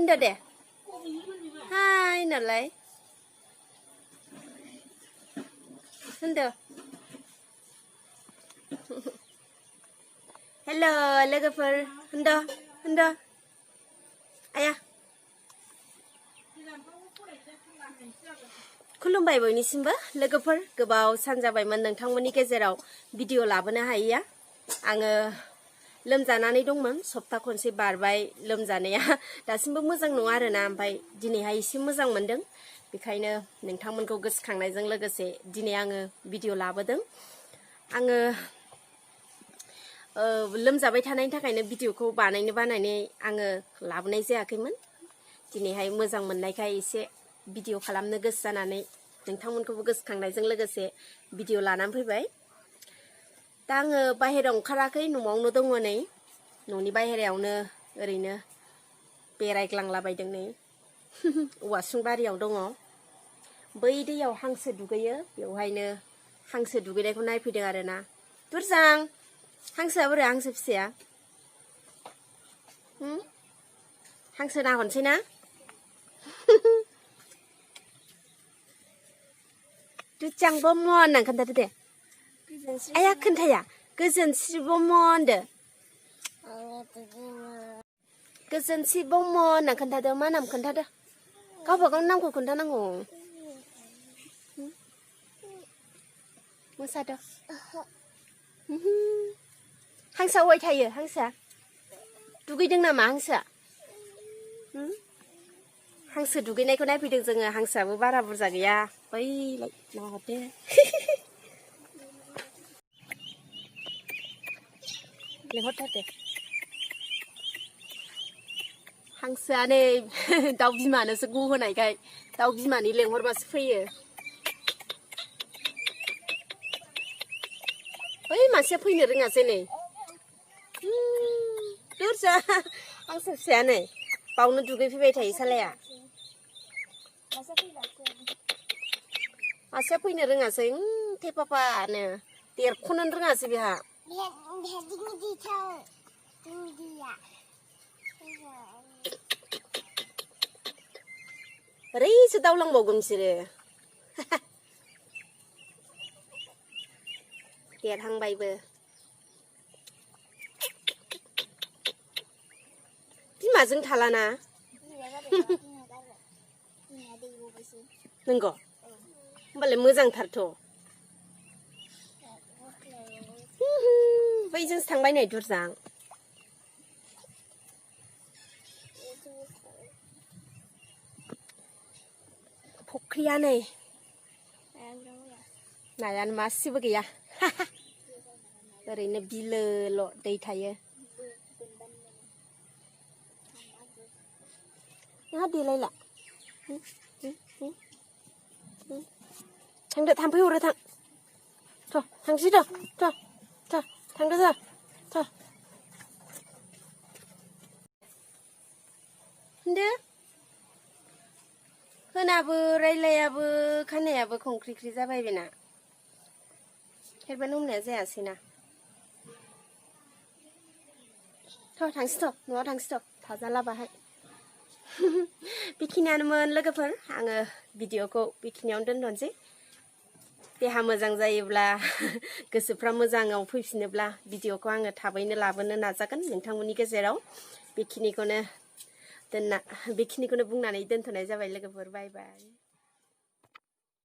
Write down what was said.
Hondo deh. Hai nalai. Hondo. Hello, logoफोर. Hondo. Hondo. Ayah. खुलुमबाय बयनिसिमबो लोगोफोर गोबाव सान जाबायमोन नोंथांमोननि गेजेराव भिडिअ लाबोनो हायैया आङो लोमजानानै दंमोन सप्ता खनसे बारबाय लोमजानाया दासिमबो मोजां नङा आरोना ओमफ्राय दिनैहाय एसे मोजां मोनदों बेखायनो नोंथांमोनखौ गोसोखांनायजों लोगोसे दिनै आङो भिडिअ लाबोदों आङो लोमजाबाय थानायनि थाखायनो भिडिअखौ बानायनानै आङो लाबोनाय जायाखैमोन दिनैहाय मोजां मोननायखाय एसे भिडिअ खालामनो गोसो जानानै नोंथांमोनखौबो गोसोखांनायजों लोगोसे भिडिअ लानानै फैबाय दा आङो बाहेरायाव ओंखाराखै न'आवनो दङ नै न'नि बाहेरायावनो ओरैनो बेरायग्लांलाबायदों नै औवासुं बारियाव दङ बै दैयाव हांसो दुगैयो बेवहायनो हांसो दुगैनायखौ नायफैदों आरोना दुरजां हांसोआ बोरै हांसो फिसाया हांसो नाहरनोसै ना दुरजां बमन होनना खोन्थादो दे आया खोन्थाया गोजोनस्रि बमन होनदो गोजोनस्रि बमन होनना खोन्थादो मा नाम खोन्थादो गावबा गावनि नामखौ खोन्थानांगौ मोसादो हांसोआ अबाय थायो हांसोआ दुगैदों नामा हांसोआ हांसो दुगैनायखौ नायफैदों जोङो हांसोआबो बारा बुरजा गैया बैलाय नाहरदो लेंहरथारदे हांसोआ नै दाउ बिमानोसो गहोनायखाय दाउ बिमानि लेंहरबासो फैयो बै मासेया फैनो रोङासै नै दुरजा हांसो फिसाया नै बावनो दुगैफैबाय थायो सालाया मासेया फैनो रोङासै थेफाफानो देरख'नोनो रोङासै बेहा ओरैसो दावलांबावगोन बिसोरो देरहांबायबो बिमाजों थालाना नंगौ होमबालाय मोजांथारथ' बैजोंसो थांबाय नै दुरजां फख्रिया नै नायानो मासेबो गैया ओरैनो बिलोल' दै थायो नोंहा देलायला थांदो थाम्फै अरो थां थ' थांसै थ' थांदो थ' होनदो होनाबो रायलायाबो खानायाबो खंख्रिख्रि जाबाय बेना हेरबान हमनाया जायासैना थ' थांसै थ' न'आव थांसै थ' थाजाला बाहाय बेखिनियानोमोन लोगोफोर आङो भिडिअखौ बेखिनियावनो दोनथ'नोसै देहा मोजां जायोब्ला गोसोफ्रा मोजाङाव फैफिनोब्ला भिडिअखौ आङो थाबैनो लाबोनो नाजागोन नोंथांमोननि गेजेराव बेखिनिखौनो बुंनानै दोनथ'नाय जाबाय लोगोफोर बाय बाय